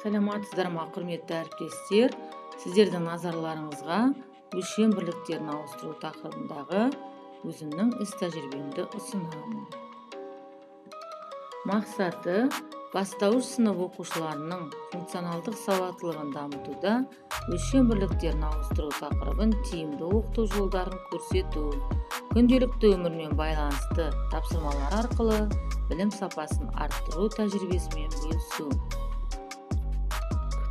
Саламатсыздар ма, құрметті әріптестер! Сіздердің назарларыңызға өлшем бірліктерін ауыстыру тақырыбындағы өзімнің іс тәжірибемді ұсынамын. Мақсаты: бастауыш сынып оқушыларының функционалдық сауаттылығын дамытуда өлшем бірліктерін ауыстыру тақырыбын тиімді оқыту жолдарын көрсету, күнделікті өмірмен байланысты тапсырмалар арқылы білім сапасын арттыру тәжірибесімен бөлісу.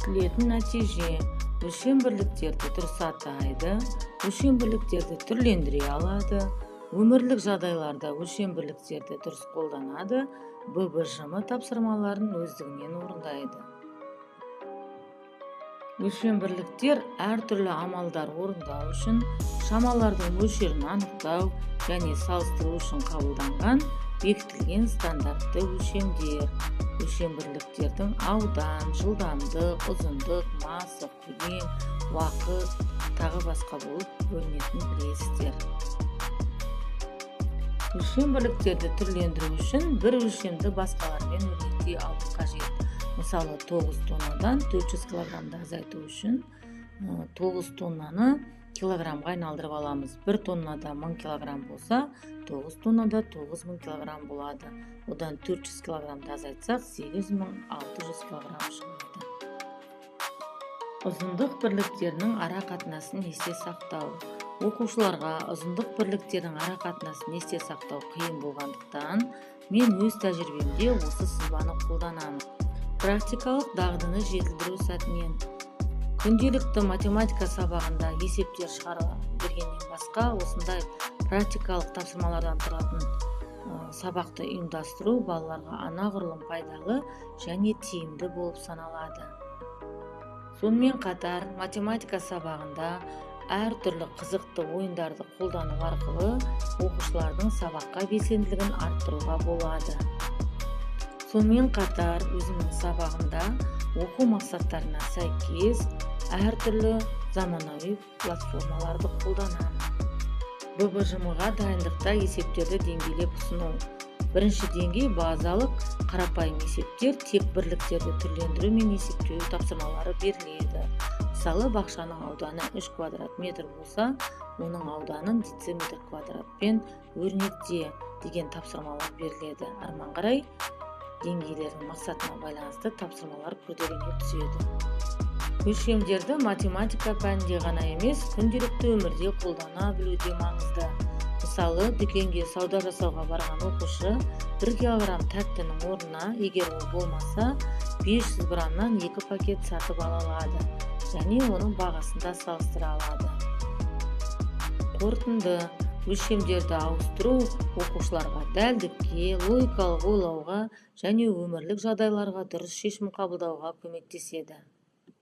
Күтілетін нәтиже: өлшем бірліктерді дұрыс атайды, өлшем бірліктерді түрлендіре алады, өмірлік жағдайларда өлшем бірліктерді дұрыс қолданады, ББЖМ тапсырмаларын өздігінен орындайды. Өлшем бірліктер әртүрлі амалдар орындау үшін, шамалардың мөлшерін анықтау және салыстыру үшін қабылданған, бекітілген стандартты өлшемдер. Өлшем бірліктердің аудан, жылдамдық, ұзындық, масса, көлем, уақыт, тағы басқа болып бөлінетінін білесіздер. Өлшем бірліктерді түрлендіру үшін бір өлшемді басқалармен өрнектей алу қажет. Мысалы, 9 тоннадан 400 килограммды азайту үшін 9 тоннаны килограммға айналдырып аламыз. 1 тоннада 1000 килограмм болса, 9 тоннада 9000 килограмм болады. Одан 400 килограммды азайтсақ, 8600 килограмм шығады. Ұзындық бірліктерінің ара қатынасын есте сақтау. Оқушыларға ұзындық бірліктерінің ара қатынасын есте сақтау қиын болғандықтан, мен өз тәжірибемде осы сызбаны қолданамын. Практикалық дағдыны жетілдіру сәтінен күнделікті математика сабағында есептер шығара бергеннен басқа, осындай практикалық тапсырмалардан тұратын сабақты ұйымдастыру балаларға анағұрлым пайдалы және тиімді болып саналады. Сонымен қатар математика сабағында әртүрлі қызықты ойындарды қолдану арқылы оқушылардың сабаққа белсенділігін арттыруға болады. Сонымен қатар өзімнің сабағымда оқу мақсаттарына сәйкес әртүрлі заманауи платформаларды қолданамын. ББЖМ-ға дайындықта есептерді деңгейлеп ұсыну. Бірінші деңгей: базалық, қарапайым есептер, тек бірліктерді түрлендіру мен есептеу тапсырмалары беріледі. Мысалы, бақшаның ауданы 3 квадрат метр болса, оның ауданын дециметр квадратпен өрнекте деген тапсырмалар беріледі. Арман қарай деңгейлердің мақсатына байланысты тапсырмалар күрделене түседі. Өлшемдерді математика пәнінде ғана емес, күнделікті өмірде қолдана білу де маңызды. Мысалы, дүкенге сауда жасауға барған оқушы 1 килограмм тәттінің орнына, егер ол болмаса, 500 граммнан 2 пакет сатып ала алады және оның бағасын да салыстыра алады. Қорытынды: өлшемдерді ауыстыру оқушыларға дәлдікке, логикалық ойлауға және өмірлік жағдайларға дұрыс шешім қабылдауға көмектеседі.